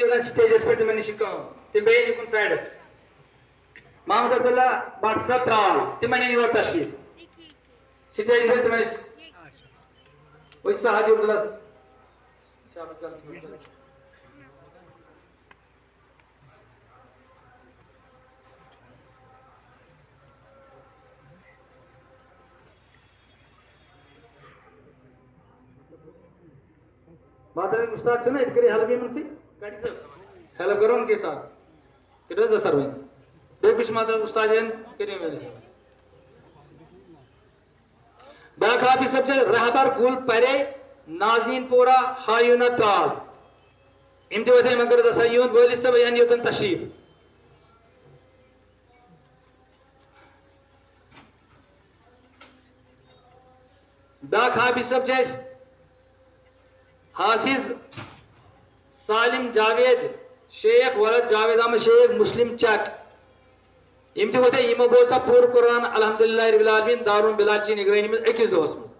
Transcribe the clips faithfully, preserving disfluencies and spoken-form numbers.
یوتن سٹیجس پٮ۪ٹھ تِمن نِش چھِ کٲم، تِم بیٚہن یُکُن سایڈس۔ محمد عبداللہ بٹ صٲب ترٛال، تِمن نِن یور تشریٖف۔ سٹیجس پٮ۪ٹھ تِمن نِش۔ وۄنۍ چھُ سا حاجی عبداللہ۔ مادر استاد چھُنہ، أسۍ کٔرِو ہیلپ یِمن سۭتۍ۔ ہیلپ کرو ان کے ساتھ۔ کٔرِو حظ اثر وۄنۍ۔ بیٚیہِ کُس مادر استاد یِن، کٔرِو وۄنۍ۔ بیٛاکھ حافظ صٲب چھِ رہبر گُل پرے، نازنیٖن پورہ، ہایوٗنہ ترال۔ یِم تہِ وٲتۍ، یِمن کٔرِو حظ اثر، یِہُنٛد وٲلد صٲب یِن یوٚتن تشریٖف۔ بیٛاکھ حافظ صٲب چھِ اَسہِ حافظ سالم جاوید، شیخ ولد جاوید احمد شیخ مسلم چک۔ یِم تہِ وٲتۍ، یِمو بوز تَتھ پوٗرٕ قرآن الحمدللہ رب العالمین دارُن بلال چی نگرٲنی منٛز أکِس دۄہَس منٛز۔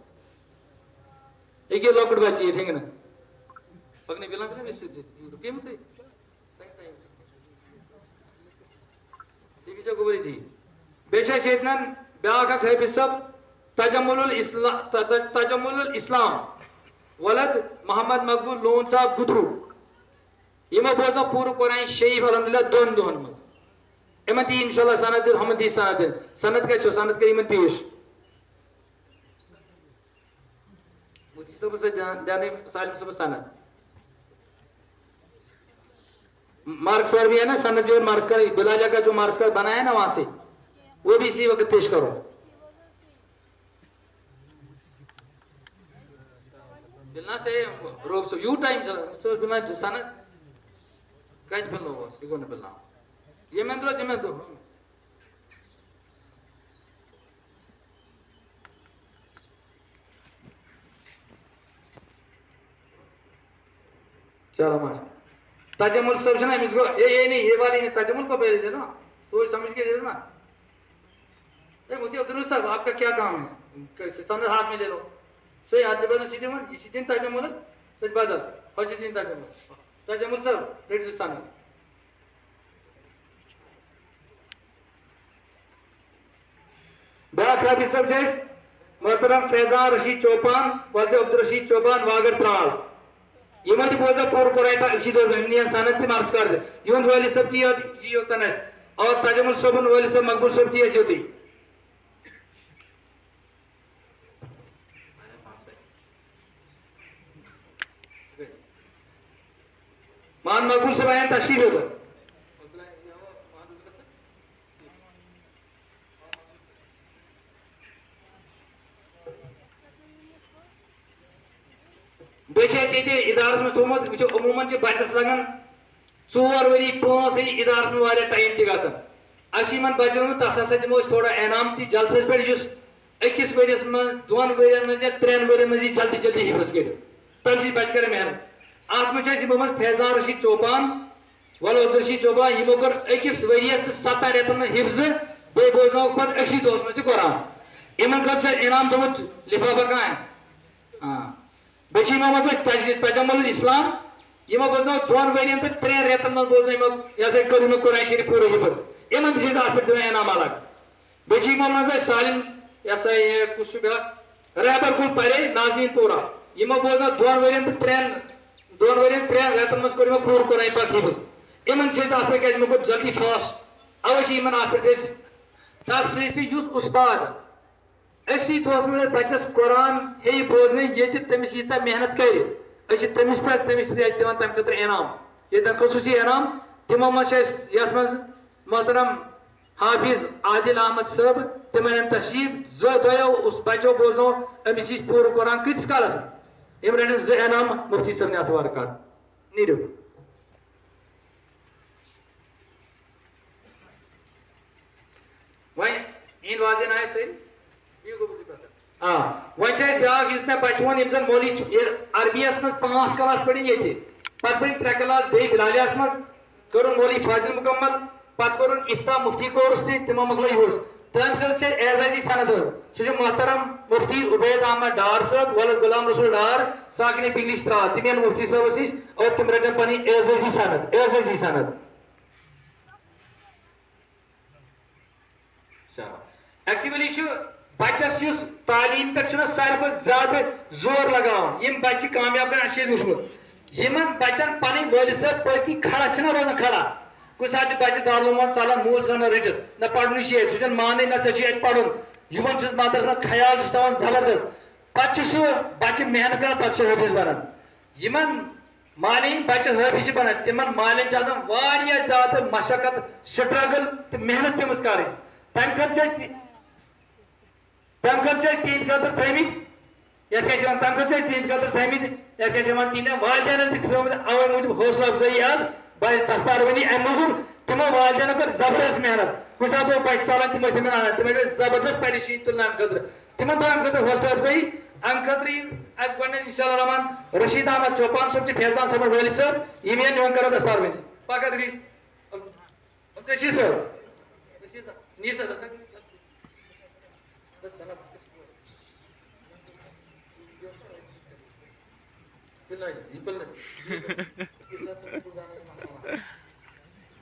أکیٛاہ لۄکُٹ بچہٕ ییٚتہِ ہیٚنٛگہِ نہٕ۔ پَکنٕے بِلال چھُنہ مےٚ سۭتۍ سۭتۍ، رُکیومُت تُہۍ؟ تٔمِس چھا گوٚبُر ییٚتی۔ بیٚیہِ چھُ اَسہِ ییٚتہِ نَن بیٛاکھ اَکھ حٲفظ صٲب، تجمل الاسلام، ت-، ت-، تجمل الاسلام، ولد محمد مقبول لون صاحب گُدرو۔ یِمو بوزنو پوٗرٕ قرآن شریٖف الحمدللہ دۄن دۄہَن منٛز۔ یِمَن تہِ اِنشاءاللہ سند دِتھ، ہُمَن تہِ سند دِتھ۔ سند کَتہِ چھو؟ سند کٔرِو یِمَن پیش۔ مفتی صٲبَس سۭتۍ دیان، دیانٕے سالم صٲبَس سند۔ مارکس کارڈ بھی ہے نا، سند بھی اور مارکس کارڈ، بلاجا کا جو مارکس کارڈ بنایا نا وہاں سے، وہ بھی اسی وقت پیش کرو۔ بلنا سے روک سو، یوٗت ٹایم چلا، سو بلنا سند کتہِ بلنو، سُہ گوٚو نہٕ بلناوُن۔ ییٚمہِ اندرو، ییٚمہِ اندرو۔ چلو ماشاء اللہ۔ تجمل صٲب چھُنہ أمِس گوٚو، اے، اے نہیں، یہ والی نہیں، تجمل کو پہلے دینا، سوچ سمجھ کے دینا۔ اے مفتی عبدالرؤف صاحب، آپ کا کیا کام ہے؟ کیسے؟ سامنے ہاتھ میں لے لو۔ سوئی ہاتھ سے بدل سیدھے من، یہ سیدھے تجمل ہے، سچ بدل، اور سیدھے تجمل۔ تجمل صاحب، ریڈی سامنے۔ بیٛاکھ حافظ صٲب چھِ اَسہِ محترم فیضان رشید چوپان، والد عبدالرشید چوپان، واگر ترال۔ یِمن تہِ بوزو پوٗرٕ قرآن پاک أکسٕے دۄہس منٛز، یِم نِیَن سند تہِ مارکس کارڈ۔ یِہُنٛد وٲلد صٲب تہِ یِیہِ یوٚت-، یِیہِ یوٚتن اَسہِ۔ اور تجمل صٲبُن وٲلد صٲب مقبول صٲب تہِ اَسہِ یوٚتُے۔ محمد مقبول صٲب آیَن تشریٖف یوٚتن۔ بیٚیہِ چھِ اَسہِ ییٚتہِ اِدارَس منٛز تھوٚومُت، وٕچھِو، عموٗمَن چھِ بَچَس لَگان ژور ؤری، پانٛژھ ؤری اِدارَس منٛز واریاہ ٹایم تہِ گژھان۔ اَسہِ چھِ یِمَن بَچَن ووٚنمُت، تَس ہسا دِمو أسۍ تھوڑا انعام تہِ جلسَس پٮ۪ٹھ، یُس أکِس ؤریَس منٛز، دۄن ؤرِین منٛز یا ترٛٮ۪ن ؤرِین منٛز یہِ جلدی جلدی حِفظ کٔرِتھ۔ تَمہِ سۭتۍ بَچہِ کَرِ محنت۔ اَتھ منٛز چھِ اَسہِ یِمو منٛز فیضان رشیٖد چوپان، ولد عبدالرشید چوپان، یِمو کٔر أکِس ؤریَس تہٕ سَتَن رٮ۪تَن منٛز حِفظ، بیٚیہِ بوزناوُکھ پَتہٕ أکسٕے دۄہَس منٛز تہِ قرآن۔ یِمَن خٲطرٕ چھُ انعام تھوٚمُت لِفافہ کانٛہہ۔ آ۔ بیٚیہِ چھِ یِمو منٛز اَسہِ تج-، تجمل الاسلام، یِمو بوزنٲو دۄن ؤرین تہٕ ترٛٮ۪ن رٮ۪تن منٛز بوزنٲو یِمو، یہِ ہسا یہِ کٔر یِمو قرآن شریٖف پوٗرٕ حِفظ۔ یِمن تہِ چھِ أسۍ اَتھ پٮ۪ٹھ دِوان انعام الگ۔ بیٚیہِ چھِ یِمو منٛز اَسہِ سالم، یہِ ہسا یہِ کُس چھُ بیٛاکھ؟ رہبر گُل پرے، نازنیٖن پورہ۔ یِمو بوزنٲو دۄن ؤرین تہٕ ترٛٮ۪ن، دۄن ؤرین ترٛٮ۪ن رٮ۪تن منٛز کوٚر یِمو پوٗرٕ قرآن پاک حِفظ۔ یِمن چھِ أسۍ اَتھ پٮ۪ٹھ، کیٛازِ یِمو کوٚر جلدی فاس، اَوے چھِ یِمن اَتھ پٮ۪ٹھ أسۍ۔ تَس سۭتۍ سۭتۍ یُس اُستاد أکسٕے دۄہس منٛز بچس قرآن ہیٚیہِ بوزنہٕ، ییٚتہِ تٔمِس ییٖژاہ محنت کرِ، أسۍ چھِ تٔمِس پٮ۪ٹھ، تٔمِس تہِ دِوان تَمہِ خٲطرٕ انعام۔ ییٚتٮ۪ن خصوٗصی انعام، تِمو منٛز چھِ اَسہِ یَتھ منٛز محترم حافظ عادل احمد صٲب، تِمن ہن تشریٖف، زٕ دۄیو اوس بچو بوزنو أمِس نِش پوٗرٕ قرآن کۭتِس کالس منٛز؟ یِم رٔٹن زٕ انعام مفتی صٲبنہِ اَتھ وارٕ کار۔ نیٖرِو۔ وۄنۍ یِہِنٛدۍ واضح آیہِ سٲری؟ یہِ گوٚو بہٕ تہِ پَتہ۔ آ، وۄنۍ چھِ اَسہِ بیٛاکھ، یُس مےٚ بَچہٕ ووٚن، یِم زَن مولوی چھِ، ییٚلہِ عربیَس منٛز پانٛژھ کلاس پٔرِن ییٚتہِ، پَتہٕ پٔرِن ترٛےٚ کلاس بیٚیہِ بِلالیَس منٛز، کٔرٕن مولوی فاضل مُکمل، پَتہٕ کوٚرُن اِفتا مُفتی کورس تہِ، تِمو مۄکلٲو یِہُس۔ تہنٛدِ خٲطرٕ چھِ اعزازی سند حظ۔ سُہ چھُ محترم مفتی عبید احمد ڈار صٲب، ولد غلام رسول ڈار، ساکنِ پنگلش ترال۔ تِم یِن مفتی صٲبس نِش اور تِم رٹن پنٕنۍ اعزازی سند، اعزازی سند۔ ایکچولی چھُ بچس یُس تعلیٖم پٮ۪ٹھ چھُنہ ساروی کھۄتہٕ زیادٕ زور لگاوان، یِم بچہِ چھِ کامیاب کران، اَسہِ چھُ ییٚتہِ وُچھمُت۔ یِمن بچن پنٕنۍ وٲلد صٲب پٔتۍ کِنۍ کھڑا چھِنہ روزان کھڑا۔ کُنہِ ساتہٕ چھِ بچہِ دارالعلوم ژلان، مول چھُ ژلان رٔٹِتھ، نہ پرنُے چھُ ییٚتہِ، سُہ چھُنہٕ ماننٕے، نہ ژےٚ چھُے اَتہِ پرُن۔ یِمن چھُ مدرسس منٛز خیال چھُ تھاوان زبردست۔ پتہٕ چھُ سُہ بچہِ محنت کران، پتہٕ چھُ حٲفظ بنان۔ یِمن مالٮ۪ن بچہِ حٲفظ چھِ بنان، تِمن مالٮ۪ن چھِ آسان واریاہ زیادٕ مشقت، سٹرگل تہٕ محنت پیمٕژ کرٕنۍ۔ تمہِ خٲطرٕ چھِ أسۍ تہِ-، تمہِ خٲطرٕ چھِ أسۍ تِہنٛدِ خٲطرٕ تھٲومٕتۍ، یتھ کیٛاہ چھِ وَنان، تمہِ خٲطرٕ چھِ أسۍ تِہنٛدِ خٲطرٕ تھٲومٕتۍ، یتھ کیٛاہ چھِ وَنان، تِہنٛدٮ۪ن والدینن تہِ تھٲومٕتۍ اوے موٗجوٗب حوصلہٕ افزٲیی آز، بس دستاروٲنی امہِ موٗجوٗب۔ تِمو والدینو کٔر زبردست محنت، کُنہِ ساتہٕ اوس بچہِ ژلان، تِم ٲسۍ تِمن انان، تِمن ٲسۍ زبردست پریشٲنی تُلان امہِ خٲطرٕ۔ تِمن دۄہن خٲطرٕ حوصلہٕ افزٲیی۔ امہِ خٲطرٕ یِم اسہِ گۄڈٕنٮ۪تھ انشاء اللہ رحمان رشید احمد چوپان صٲب چھِ، فیضان صٲبُن وٲلد صٲب، یِم یِن، یِمن کرو دستار ؤنی۔ پکھ حظ رشید۔ عبدالرشید صٲب۔ رشید صٲب۔ نیر صٲب، دستار۔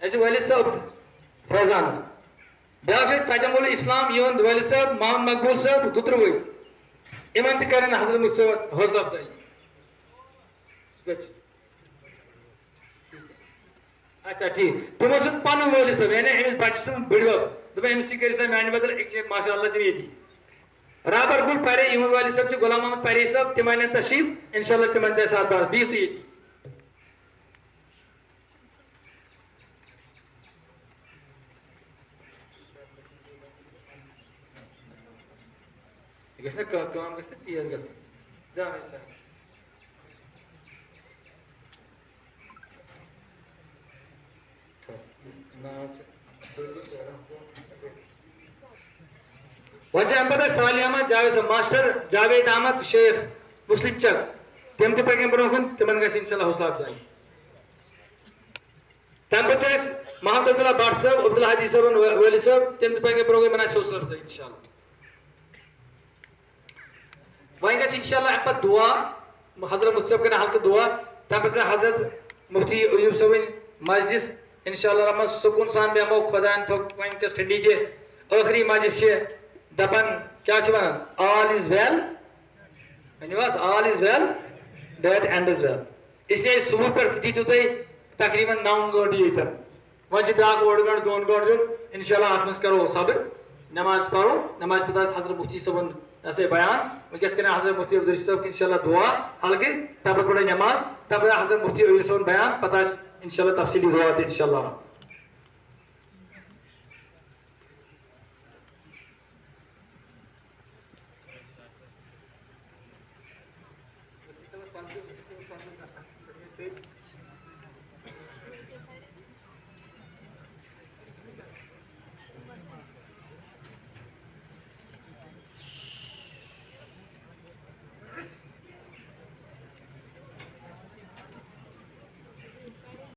اَسہِ چھِ وٲلد صٲب فیضانَس۔ بیٛاکھ چھِ اَسہِ تجمل اسلام، یِہُنٛد وٲلد صٲب محمد مقبول صٲب گُتروٲے۔ یِمَن تہِ کَرن حضرت مُفتی صٲب حوصلہٕ افزٲیی۔ اچھا، ٹھیٖک۔ تِمو سُنٛد پَنُن وٲلد صٲب، یعنی أمِس بَچہٕ سُنٛد بٕڈِبَب، دوٚپُن، أمِس سۭتۍ کٔرِو سا میٛانہِ بدلہٕ أکِس جایہِ، ماشاء اللہ، تِم ییٚتی۔ رابر گُل پرے، یِہُنٛد وٲلد صٲب چھُ غلام محمد پرے صٲب، تِم اَنن تشریٖف، انشاءاللہ تِمن تہِ آسہِ اَتھ بار، بِہِو تُہۍ ییٚتی۔ یہِ گژھِ نا کٲ-، کٲم گژھِ نا تیز گژھٕنۍ۔ جان ٲسۍ سان۔ وۄنۍ چھِ اَمہِ پَتہٕ اَسہِ صالح احمد جاوید صٲب، ماسٹر جاوید احمد شیخ مسلم چک، تِم تہِ پَکن برٛونٛہہ کُن، تِمن گژھِ اِنشاء اللہ حوصلہٕ افزٲیی۔ تَمہِ پَتہٕ چھِ اَسہِ محمد عبداللہ بٹ صٲب، عبداللہ حدیث صٲبُن وٲ-، وٲلد صٲب، تِم تہِ پَکن برٛونٛہہ کُن، یِمن آسہِ حوصلہٕ افزٲیی اِنشاء اللہ۔ وۄنۍ گژھِ انشاءاللہ اَمہِ پتہٕ دُعا، حضرت مفتی صٲب کَرِ ہلکہٕ دُعا، تَمہِ پتہٕ گژھِ حضرت مفتی ایوب صٲبٕنۍ مجلس، انشاءاللہ الرحمن سکوٗن سان بیٚہمو، خۄدایَن تھوٚو وۄنۍ وٕنکیٚس ٹھنڈی تہِ۔ ٲخری مجلس چھِ دَپان، کیٛاہ چھِ وَنان؟ All is well، ؤنِو حظ، all is well that ends well۔ اس لیے صبح پٮ۪ٹھ دیٖتِو تُہۍ تقریباً نَو گٲنٛٹہٕ ییٚتٮ۪ن۔ وۄنۍ چھِ بیٛاکھ اوٚڑ گٲنٛٹہٕ، دۄن گٲنٛٹہٕ دیُن۔ انشاءاللہ اَتھ منٛز کرو صبر، نماز پرو، نماز پتہٕ آسہِ حضرت مفتی صٲبُن، یہِ ہسا یہِ بیان۔ وٕنکیٚس کرِ حضرت مفتی عبدالرشید صٲب انشاءاللہ دعا ہلکہٕ، تَمہِ پتہٕ پرو نماز، تَمہِ پتہٕ حضرت مفتی عبدالرشید صٲبُن بیان، پتہٕ آسہِ انشاءاللہ تفصیٖلی دعا تہِ انشاءاللہ۔